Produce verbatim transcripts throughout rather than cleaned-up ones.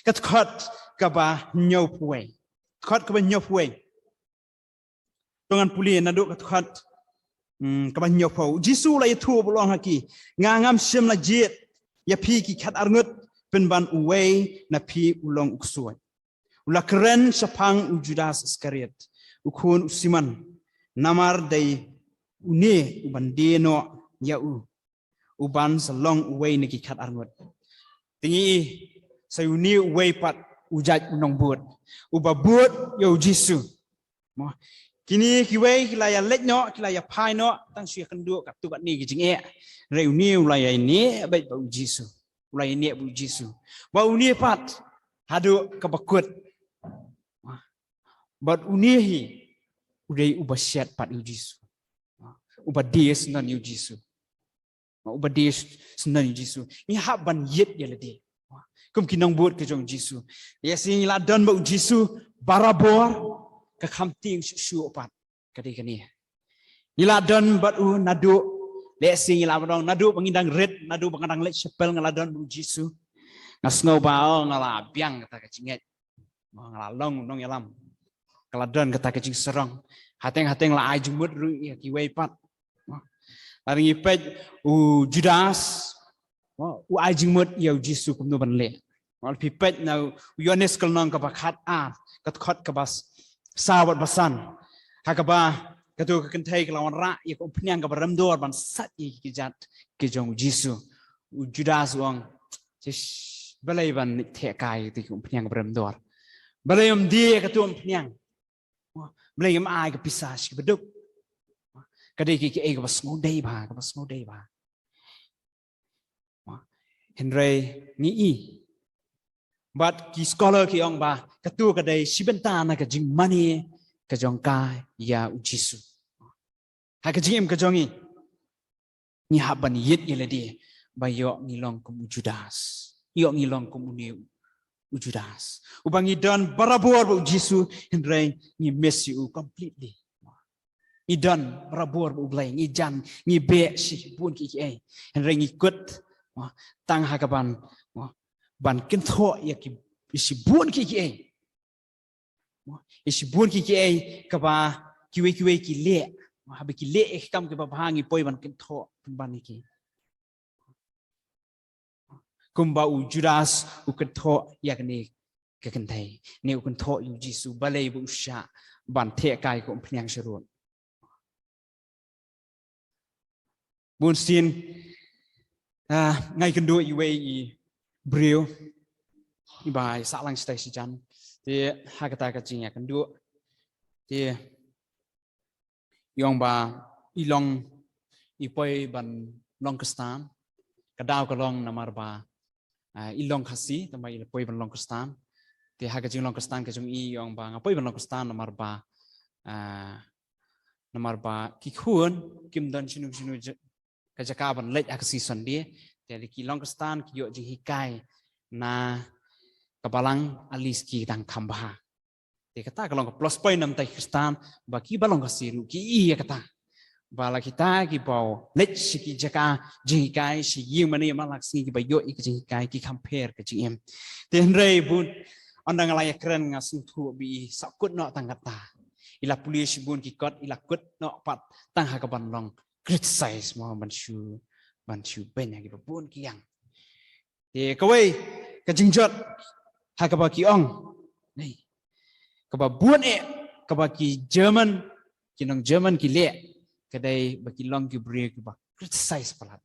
Ka dkhot kaba hynñiewphew wei. Dkhot kaba hynñiewphew wei. To ngan pule naduh ka dkhot, hmm, kaba hynñiewphew. U Jisu u la ïathuh bad u ong ha ki, nga ngam shym la jied ïa phi ki khatar ngut, pynban uwei na phi u long u ksuid. U la kren shaphang u Judas Iskariot, u khun u Simon, namar dei une uban die noh ïa u, uban sa long uwei na ki khatar ngut. Te ngi i, sa une uwei pat u jait u nongbud uba bud ïa u Jisu. Mo. Kine kiwei ki la ïa leit noh, ki la ïa phai noh, tang shu ïa kynduh katto katne ki jingeh. Hynrei une u la ïa ïaineh beit bad u Jisu. U la ïaineh bad u Jisu. Bad une pat haduh kaba kut. Bad une hi u dei uba shet pat ïa u Jisu. Uba die syndon ïa u Jisu. Uba die syndon ïa u Jisu. Ngi hap ban ïit ïa lade kum ki nongbud ka jong u Jisu. Lehse ngi la don bad u Jisu barabor, ka kham tieng shuh shuh pat ka dei kane. Ngi la don bad u naduh, lehse ngi la don naduh ba ngi dang rit, naduh ba nga dang leit shapel nga la don bad u Jisu. Nga sngew ba, oh, nga la biang kata ka jingngeit. Mo, nga la long u nongïalam. Ka la don kata ka jingsarong. Hateng hateng la ai jingmut ruh ïa kiwei pat. Mo. Lada ngi peit u Judas, mo, u ai jingmut ïa u Jisu kumno ban leh. Mo, phi peit na u Ïoannis ka lynnong kaba khat ar, ka dkhot kaba s-, saw bad ba san. Ha kaba kato ka kynthei ka la wanrah ïa ka umphniang kaba rem dor ban sait ïa ki kjat ki jong u Jisu. U Judas u ong, "Shish, balei ban theh kai ïa ka umphniang kaba rem dor? Balei ym die ïa kato umphniang? Balei ngim ai ka pisa sha ki baduk?" Ka dei ki, kiei kaba sngewdei bha, kaba sngewdei bha. Hynrei ngi i, bad ki scholar ki ong ba kato ka dei shi bynta na ka jingmane ka jong ka ïa u Jisu. Ha ka jingim ka jong ngi, ngi hap ban ïit ïa lade ba ïoh ngi long kum u Judas. Ïoh ngi long kum une u Judas. Uba ngi don barabor bad u Jisu, hynrei ngi miss ïa u completely. Ngi don barabor bad u Blei, ngi jan, ngi beh shibun ki kiei. Hynrei ngi kut, mo, tang ha ka ban, mo, ban kynthoh ïa ki, ïa shibun ki kiei. Mo, ïa shibun ki kiei kaba kiwei kiwei ki leh. Mo, haba ki leh ïa ki kam kiba bha ngi poi ban kynthoh pynban ïa ki. Kumba u Judas u kynthoh ïa kane ka kynthei. Ne u kynthoh ïa u Jisu balei ba u shah ban theh kai ka umphniang sharud. Bun sien, ah, nga ïakynduh iwei i briew iba i sah lang shatai shajan. Te ha kata ka jingïakynduh, te i ong ba i long, i poi ban long Khristan. Ka daw ka long namar ba, ah, i long Khasi, tangba i la poi ban long Khristan. Te ha ka jinglong Khristan ka jong i, i ong ba nga poi ban long Khristan namar ba, ah, namar ba ki khun kim don shano shano ja-, ka jaka ban leit ha ka sngi Sunday. Te lada ki long Khristan ki ïoh jinghikai na ka balang, at least ki dang kham bha. Te kata ka long ka plus point namar ki Khristan, ba kiba long Khasi ruh ki i ïa kata. Ba la kita kiba leit sha ki jaka jinghikai, sha ïing mane man la ka sngi kiba ïoh ïa ka jinghikai, ki kham pher ka jingim. Te hynrei bun, ynda nga la ïakren nga sngewthuh ba i sahkut noh tang kata. I la pule shibun ki kot, i la kut noh pat tang ha ka ban long criticize, mo, ban shu, ban shu beiñ ha kiba bun ki ïing. Te kawei ka jingjot ha kaba ki ong, nei, kaba bun eh, kaba ki German, ki nong German ki leh, ka dei ba ki long ki briew kiba criticize palat.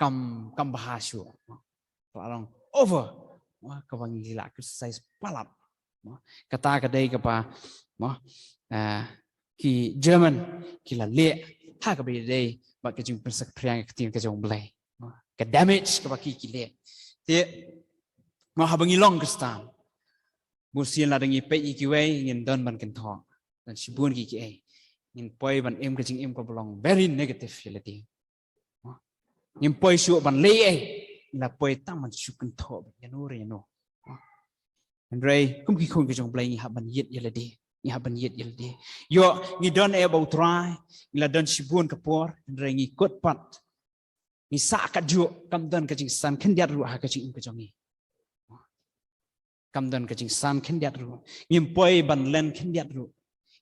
Kam, kam bha shuh. Palat long over. Mo, kaba ngi la criticize palat. Mo, kata ka dei kaba, mo, ah, ki German ki la leh ha kaba ïadei bad ka jingpynsakphriang ka ktien ka jong u Blei. Mo, ka damage kaba ki, ki leh. Te, mo, haba ngi long Khristan, bun sien lada ngi peit ïa kiwei ngin don ban kynthoh. Don shibun ki kiei. Ngin poi ban im ka jingim kaba long very negative ïa lade. Ngim poi shuh ban leh ei, la poi tang ban shu kynthoh ïano re ïano. Hynrei kum ki khun ka jong u Blei ngi hap ban ïit ïa lade, ngi hap ban ïit ïa lade. Ïoh ngi don eh bad u Trai, ngi la don shibun ka por, hynrei ngi kut pat. Ngi sah kajuh, kam don ka jingsan khyndiat ruh ha ka jingim ka jong ngi. Kam don ka jingsan khyndiat ruh. Ngim poi ban len khyndiat ruh.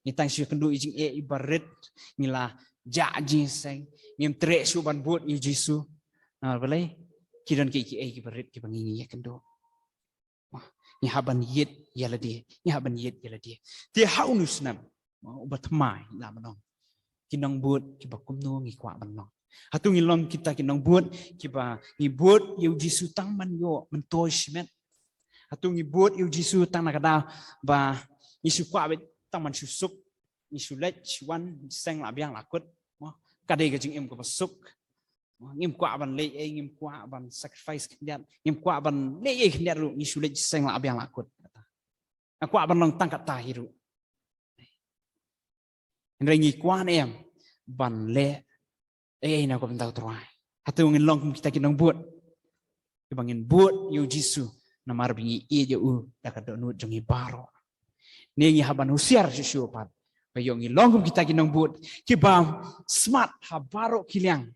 Ngi tang shu kynduh ïa jingeh iba rit. Ngi la jah jingseng. Ngim treh shuh ban bud ïa u Jisu. Namar balei? Ki don kiei kiei kiba rit kiba ngi ngi ïakynduh. Ngi hap ban ïit ïa lade. Ngi hap ban ïit ïa lade. Te ha une u snem uba thymmai la ban long, ki nongbud kiba kumno ngi kwah ban long? Hato ngi long kita ki nongbud kiba ngi bud ïa u Jisu tang ban ïoh myntoi shimet? Hato ngi bud ïa u Jisu tang na ka daw ba ngi shu kwah beit tang ban shu suk, ngi shu leit shu wan, seng la biang la kut? Mo, ka dei ka jingim kaba suk. Ngim kwah ban leh ei, ngim kwah ban sacrifice khyndiat, ngim kwah ban leh ei khyndiat ruh, ngi shu leit seng la biang la kut. Nga kwah ban long tang katta hi ruh. Hynrei ngi kwah ne em ban leh ei ei na ka bynta u Trai? Hato ngin long kum kita ki nongbud kiba ngin bud ïa u Jisu namar ba ngi ïeit ïa u da ka dohnud jong ngi baroh? Ne ngi hap ban husiar shuh shuh pat ba ïoh ngi long kum kita ki nongbud kiba smat ha baroh ki liang,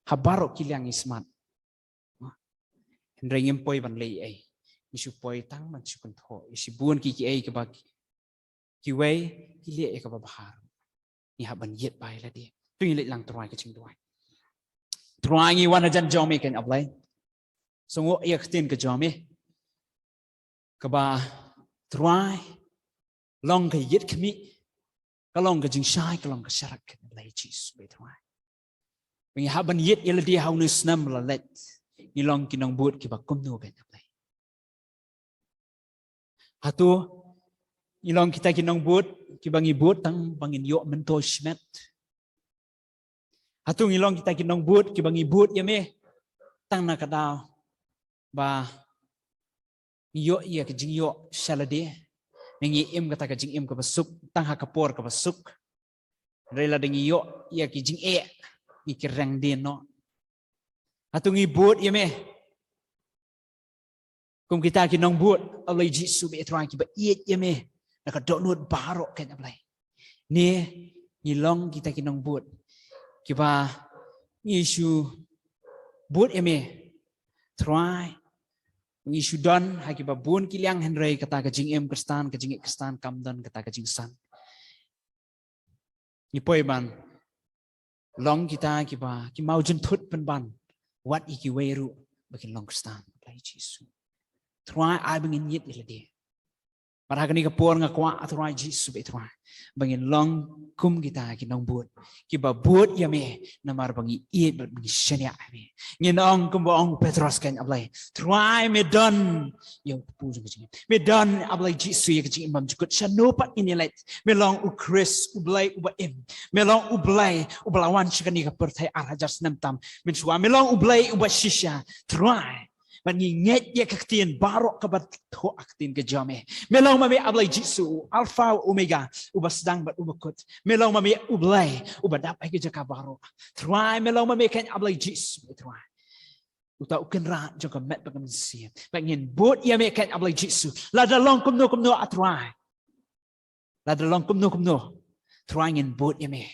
ha baroh ki liang ngi smat. Hynrei ngim poi ban leh ei, ngi shu poi tang ban shu kynthoh ïa shibun kiei kiei kiba kiwei ki leh ïa kaba bha. Ngi hap ban ïit bha ïa lade. To ngin leit lang Trai ka jingduwai. Trai, ngi wan hajan jong me keiñ A Blei. Sngew ïa ka ktien ka jong me kaba, Trai, long ka ïit khmih, ka long ka jingshai, ka long ka sharak keiñ A Blei Jisu ba Trai. Ba ngi hap ban ïit ïa lade ha une u snem ba la leit, ngi long ki nongbud kiba kumno keiñ A Blei? Hato ngi long kita ki nongbud kiba ngi bud tang ba ngin ïoh myntoi shimet? Hato ngi long kita ki nongbud kiba ngi bud ïa me tang na ka daw ba ngi ïoh ïa ka jingïoh sha lade, ne ngi im kata ka jingim kaba suk tang ha ka por kaba suk? Hynrei lada ngi ïoh ïa ki jingeh, ngi kyreng dien noh. Hato ngi bud ïa me kum kita ki nongbud, A Blei Jisu ba Trai, kiba ïeit ïa me na ka dohnud baroh keiñ A Blei? Ne ngi long kita ki nongbud kiba ngi shu bud ïa me, Trai, ngi shu don ha kiba bun ki liang, hynrei kata ka jingim Khristan, ka jingïeit Khristan kam don kata ka jingsan. Ngi poi ban long kita kiba ki mawjynthut pynban wat ïa kiwei ruh ba kin long Khristan, A Blei Jisu. Trai, ai ba ngin ïit ïa lade. Bad ha kane ka por nga kwah, A Trai Jisu ba Trai, ba ngin long kum kita ki nongbud kiba bud ïa me namar ba ngi ïeit bad ba ngi shaniah ïa me. Ngin ong kumba ong u Petros keiñ A Blei, Trai, me don ïa u kpu jong ka jingim. Me don, A Blei Jisu, ïa ka jingim bymjukut. Shano pat ngin ïaleit, me long u Khrist, U Blei uba im. Me long U Blei uba la wan sha kane ka pyrthei ar hajar snem tam mynshuwa. Me long U Blei uba shisha, Trai. Bad ngi ngeit ïa ka ktien baroh kaba thoh ha ka ktien ka jong me. Me long ma me, A Blei Jisu, u Alpha, u Omega, uba sdang bad uba kut. Me long ma me U Blei uba dap ha ki jaka baroh. Trai, me long ma me keiñ, A Blei Jisu, Trai, uta u Kynrad jong ka met bad ka mynsiem. Bad ngin bud ïa me keiñ, A Blei Jisu, lada long kumno kumno, A Trai. Lada long kumno kumno, Trai, ngin bud ïa me.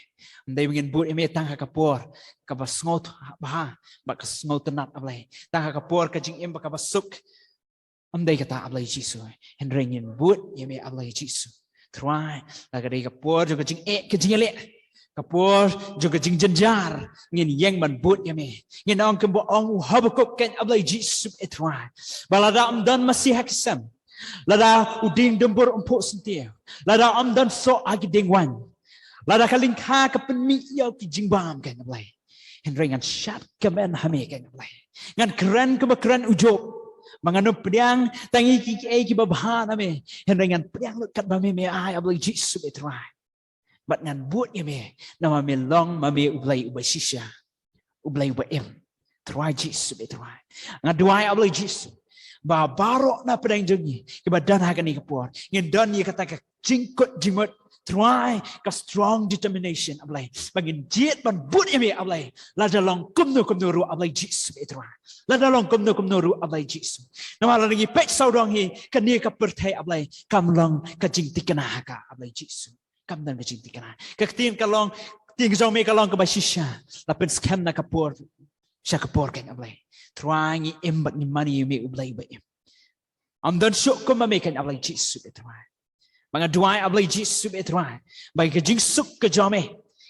Ym dei ba ngin bud ïa me tang ha ka por kaba sngewthuh bha bad ka sngewtynnat, A Blei, tang ha ka por ka jingim bad kaba suk. Ym dei kata, A Blei Jisu. Hynrei ngin bud ïa me, A Blei Jisu, Trai, la ka dei ka por jong ka jingeh, ka jingeh leh, ka por jong ka jingjynjar, ngin ïeng ban bud ïa me. Ngin ong kumba ong u Habakuk keiñ, A Blei Jisu, e Trai, ba lada ym don masi ha ki sem, lada u dieng dumbur um phuh syntiew, lada ym don soh ha ki dieng waiñ, lada ka lyngkha ka pynmih ïa ki jingbam keiñ, A Blei, hynrei ngan shad kmen ha me keiñ, A Blei. Ngan kren kaba kren u Job, ba ngan ym pdiang tang ïa kiei kiei kiba bha na me, hynrei ngan pdiang lut katba me me ai, A Blei Jisu, e Trai. Bad ngan bud ïa me namar me long ma me U Blei uba shisha, U Blei uba im, Trai Jisu, e Trai. Nga duwai, A Blei Jisu, ba baroh na pdeng jong ngi kiba don ha kane ka por, ngin don ïa kata ka jingkut jingmut, Trai, ka strong determination, A Blei, ba ngin jied ban bud ïa me, A Blei, lada long kumno kumno ruh, A Blei Jisu, e Trai. Lada long kumno kumno ruh, A Blei Jisu. Namar lada ngi peit sawdong hi, kane ka pyrthei, A Blei, kam long ka jingthikna ha ka, A Blei Jisu. Kam don ka jingthikna. Ka ktien ka long, ktien ka jong me ka long kaba shisha, la pynskhem na ka por sha ka por keiñ, A Blei. Trai, ngi im bad ngi mane ïa me, U Blei uba im. Ym don shuh kum ma me kein A Blei Jisu A Trai. Ba nga duwai A Blei Jisu A Trai, ba ka jingsuk ka jong me,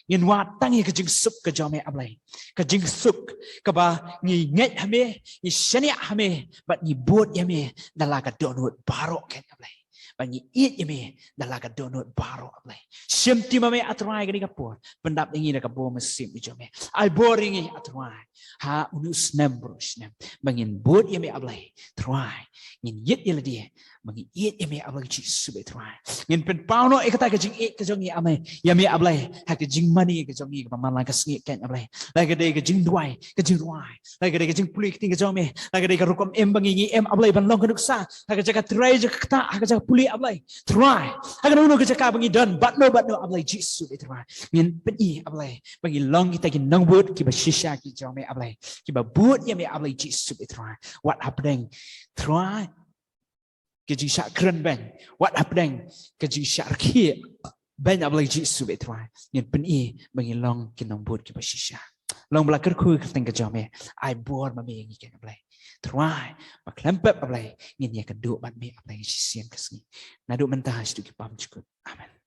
ngin wad tang ïa ka jingsuk ka jong me A Blei. Ka jingsuk kaba ngi ngeit ha me, ngi shaniah ha me, bad ngi bud ïa me da la ka dohnud baroh kein A Blei. Ba ngi ïeit ïa me da la ka dohnud baroh A Blei. Shim ti ma me A Trai kane ka por, pyndap ïa ngi da ka bor mynsiem jong me. Ai bor ïa ngi A Trai ha une u snem baroh snem, ba ngin bud ïa me A Blei. Trai, ngin ïeit ïa lade, ba ngi ïeit ïa me A Blei Jisu A Trai. Ngin pynpaw noh ïa kata ka jingïeit ka jong ngi A Blei, ïa me A Blei, ha ka jingmane ka jong ngi kaba man la ka sngi kein A Blei. La ka dei ka jingduwai, ka jingrwai, la ka dei ka jingpule ktien ka jong me, la ka dei ka rukom im ba ngi ngi im A Blei ban long ka nuksa ha ka jaka trei, jaka ktah, ha ka jaka pule A Blei. Trai, ha kano kano ka jaka ba ngi don, badno badno A Blei Jisu A Trai, ngin pyni A Blei ba ngi long kita ki nongbud kiba shisha ki jong me A Blei, kiba bud ïa me A Blei Jisu A Trai. Wat hapdeng, Trai, ka jingshah kren beiñ, wat hapdeng ka jingshah rkhie beiñ A Blei Jisu A Trai, ngin pyni ba ngi long ki nongbud kiba shisha. Long ba la kyrkhu ka kyrteng ka jong me. Ai bor ma me ïa ngi kein A Blei. Trai, ba khlem pep A Blei, ngin ïakynduh bad me A Blei shisien ka sngi. Naduh mynta shaduh ki bymjukut. Amen.